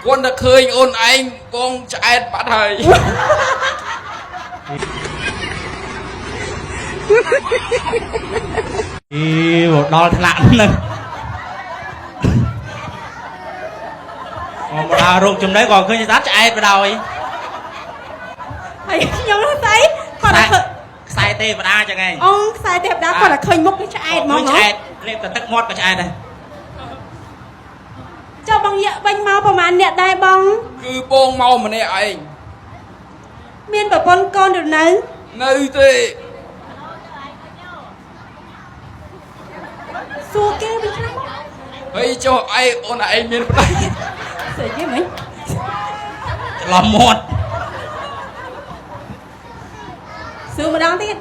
គាត់តែឃើញអូនឯងបងឆ្អែតបាត់ហើយ អីមកដល់ថ្នាក់ហ្នឹងមកដល់រោគចំណេះក៏ឃើញស្អាតឆ្អែតបដ ாய் ហើយខ្ញុំស្អីគាត់តែឃើញ ខ្សែទេវតាចឹងឯង អូខ្សែទេវតាគាត់តែឃើញមុខនេះឆ្អែតហ្មង ឆ្អែតលេបតែទឹកមាត់ក៏ឆ្អែតដែរ ចុះបងយាកវិញមកប្រហែលអ្នកដែរបង គឺបងមកម្នាក់ឯង មានប្រពន្ធកូនឬនៅ នៅទេ សួរគេវិញខ្លះមក ហើយចុះឯងអូនឯងមានប្តី ស្អីគេមិញ ច្រឡំមាត់ សួរម្ដងទៀត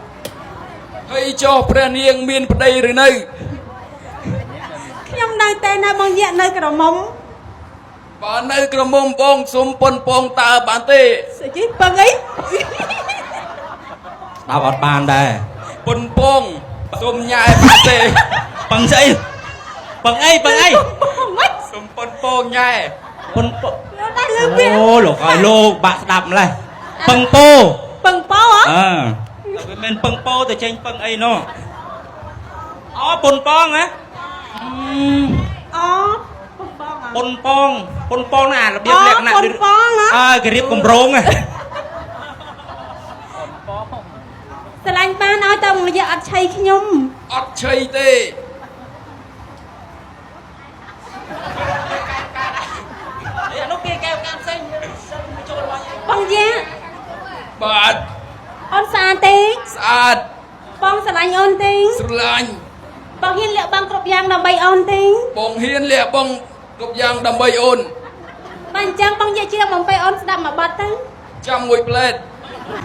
ហើយចុះព្រះនាងមានប្តីឬនៅ ខ្ញុំនៅតែណាបងយាកនៅក្រមុំ បើនៅក្រមុំបងសុំប៉ុនពងតើបានទេ ស្អីគេពឹងអី ស្ដាប់អត់បានដែរ ប៉ុនពងសុំញ៉ែបានទេ ពឹងស្អីពឹងអីពឹងអី មិន សុំប៉ុនពងញ៉ែ ពុនពោ លោកដែរលើពាក្យ អូលោកឲ្យលោកបាក់ស្ដាប់ម្លេះពឹងពោ ពឹងប៉ោហ៎ អើតែវាមិនពឹងពោទៅចេញពឹងអីនោះអូពុនប៉ងហ៎ អូពឹងប៉ងហ៎ ពុនប៉ងពុនប៉ងណារបៀបលក្ខណៈ ពុនប៉ងហ៎ អើគេរៀបកម្រងហ៎ ស្រឡាញ់បានឲ្យតែបងយាកអត់ឆៃខ្ញុំ អត់ឆីទេ អានោះគេកែវកាផ្សេងចូលរបស់យើង បងយាក បាទ អូនស្អាតទេ ស្អាត បងស្រឡាញ់អូនទេ ស្រឡាញ់ បងហ៊ានលះបង់គ្រប់យ៉ាងដើម្បីអូនទេ បងហ៊ានលះបង់គ្រប់យ៉ាងដើម្បីអូន បើអញ្ចឹងបងយាកជ្រៀងបំពេអូនស្ដាប់មួយបទទៅ ចាំមួយផ្លែត